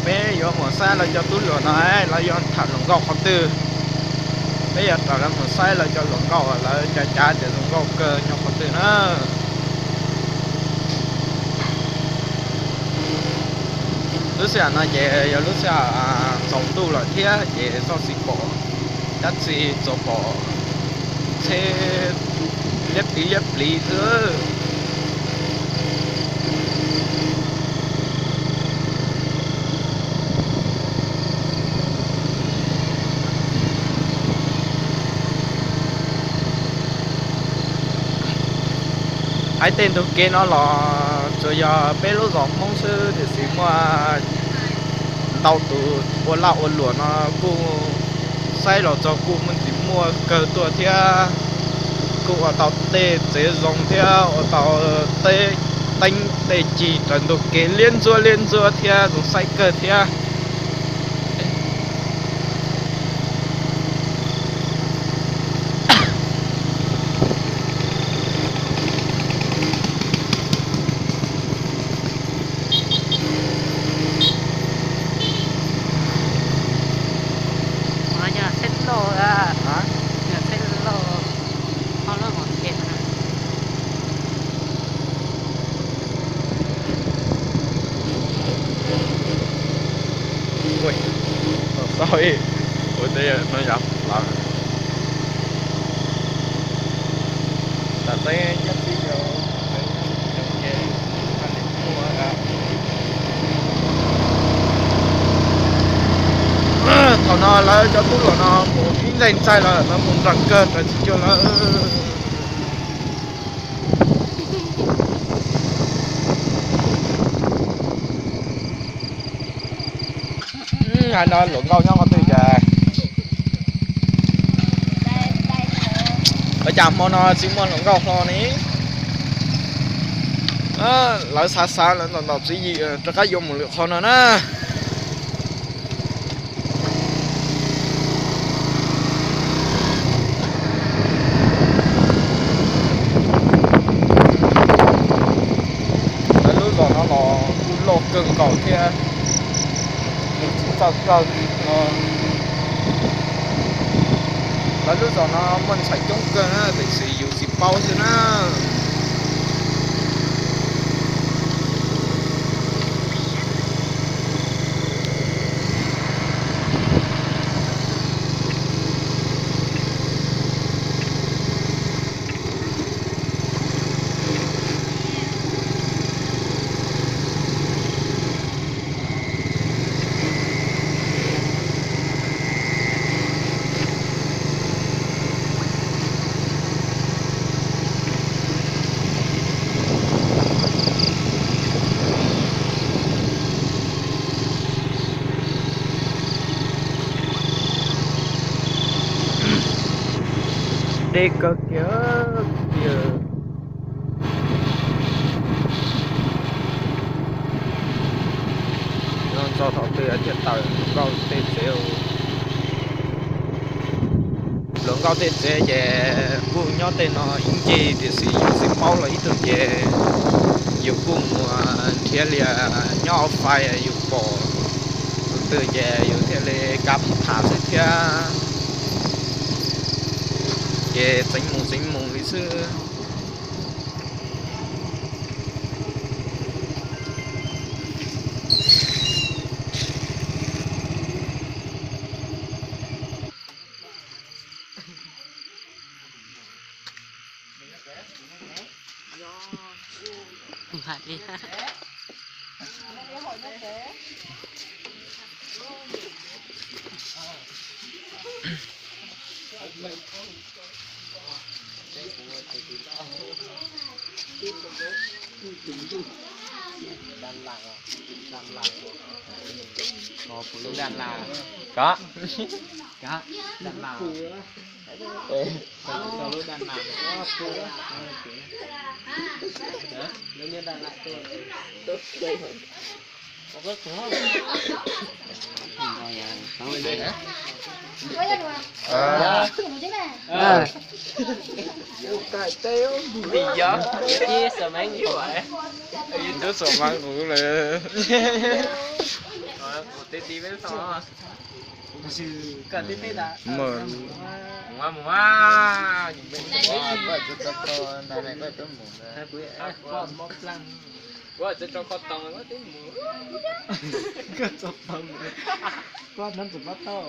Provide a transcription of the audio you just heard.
Peb yuav mus saib lawv cov tub hluas no, lawv yuav tham hluas nkauj qhov twg. Peb yuav raws lawv mus saib lawv cov hluas nkauj, lawv cav cav tias hluas nkauj kawg nyob qhov twg na. Lub sij hawm no ces yog lub sij hawm tsaus ntuj lawm thiab ces txoj xis pom dab tsi tsuas pom tsheb liab pliv liab pliv xwb. Hais tej ntug kev no los tsuas yog peb lub zos Hmoob xwb tiam sis muaj ntau tus ua laj ua luam no kuj saib los txog kuj muaj ntxim muaj kawg tuaj thiab. Kuj ua tau tej tsev zoo thiab ua tau tej teeb tej cig raws ntug kev liab ntsuab liab ntsuab thiab zoo saib kawg thiab. Ui, ua tej no yog lawm. Tam tej nyob tib yau, thaum no lawv cov tub hluas no mus ib ntxaig ntxaig lawm, lawv mus nrawm kawg raws tsis cuag lawv. Hais no hluas nkauj nyob qhov twg cas? Ua cas hmo no tsis muaj hluas nkauj hlo ne? Lawv xav xav lawv ntaus ntaus tswv yim rov qab yuav mus lwm qhov no na. Lawv lub zos no los kuj loj kawg nkaus thiab, mus tsis txog kawg li no. Lawv lub zos no muaj ntxhais coob kawg na tiam sis yus tsis paub xwb na. Deb kawg kiag tiag. Txog thaum twg thiaj tawm hluas nkauj tej tsev. Hluas nkauj tej tsev ces kuj nyob tej no ib ncig tiam sis yus tsis paub los ib tug ces yus kuj mus nrhiav li nyob fais yus pom tus twg ces yus thiaj li kav mus tham xwb thiab. Ces tseev mus tseev mus li xwb. Có. Có. Twb xam mab kuv lawm. Tab sis koj tib teb tas mus mus, koj tso koj tau, koj tso tau, koj no tseem pab tau.